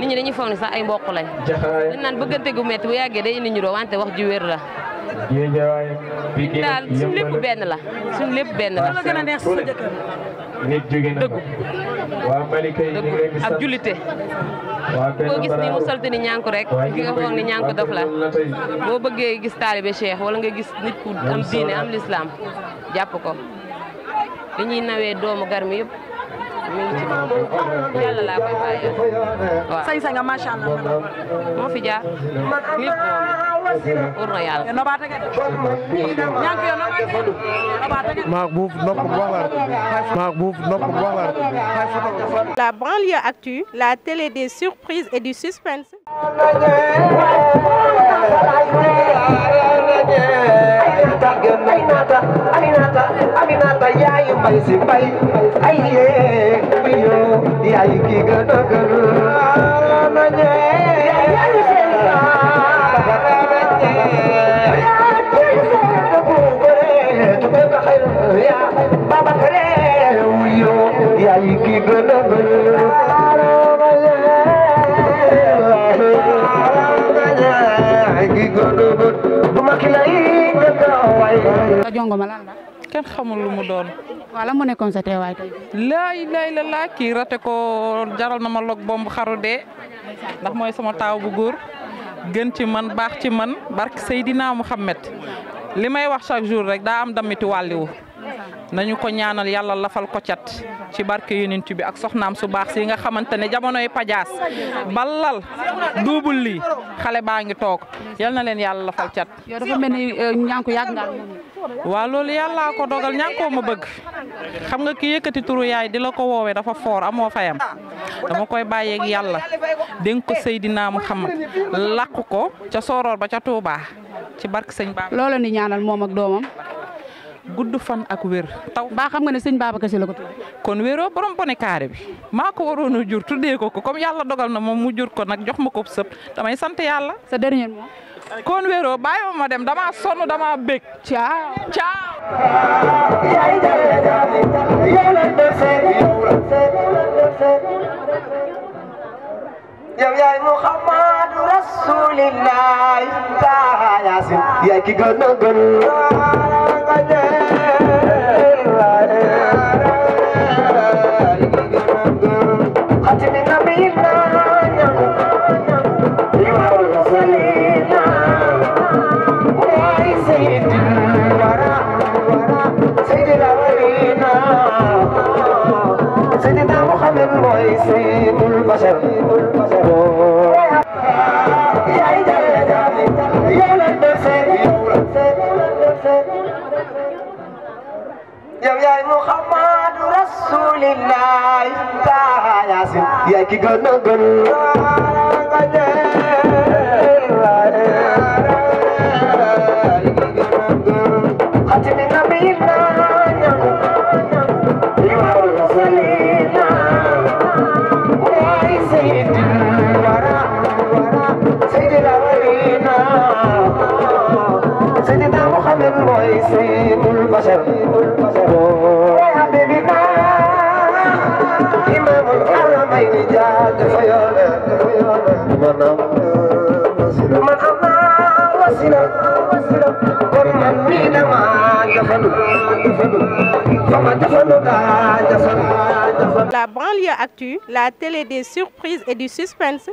nit ñi dañuy foog ni sax ay mbokk lañ dañ naan bëggante gu métti bu yàggee day indi ñu doo wante wax ju wér la daal suñu lépp benn la suñu lépp benn la gën a neex sa jëkkër dëggu ak jullite boo gis ni mu salte ni ñànku rek ki nga foog ni ñànku dof la boo bëggee gis taalibe Cheikh wala nga gis nit ku am diine am lislaam jàpp ko li ñuy nawee doomu Garmi yëpp mi ngi ci yàlla laa koy bàyyi waaw sañ nga macha allah moo fi jaar lépp moom wóor na yàlla La banlieue actu, la télé des surprises et du suspense. jongoma lan la kenn xamul lu mu doon wala mu nekkoon sa teewaay tey laay la kii rate ko jaral na ma log bomb xaru dee ndax mooy sama taaw bu góor gën ci man baax ci man barke Seydina Muhammad li may wax chaque jour rek daa am damiti wàlliwu nañu ko ñaanal yàlla lafal ko cat ci barke yonent bi ak soxnaam su baax si nga xamante ne jamonoy pajaas balal duubul lii xale baa ngi toog yal na leen yàlla lafal cat. yow dafa mel ni ñànku yàgg nga waaw loolu yàllaa ko dogal ñànkoo ma bëgg xam nga ki yëkkati turu yaay di la ko woowee dafa foor amoo fayam dama koy bàyyeeg yàlla dénk ko Seydina Muhammad làq ko ca Sooroor ba ca Touba ci barke sëñ Ba. loolu ni ñaanal moom ak doomam. gudd fan ak wér taw ba xam nga ne sëñ Babacar Sy la ko tudd kon wéroo borom bone carré bi maa ko waroon a jur tuddee ko comme yàlla dogal na moom mu jur ko nag jox ma ko sëb damay sant yàlla. sa dernier mot. kon wéroo bàyyi ma dem dama sonn dama bég. ciao ciao. yow yaay Muhammadu Rasulillah taha Yaasin yaay ki gën a gën xatimi nabiyina yow Rasulina waay sayyidil wara sayyidil awwalina sayyidina Muhammad mooy sayyidul bashar yow yaay Muhammadu Rasulillah taha Yaasin yaay ki gën a gën xatimi nabiyina yow Rasulina waay sayyidil wara sayyidil awwalina sayyidina Muhammad mooy sayyidul bashar حبيبنا إمام الحرمين جاد فيانا من أما وسلا قرن من ما دفن فما دفن La banlieue actu, la télé des surprises et du suspense.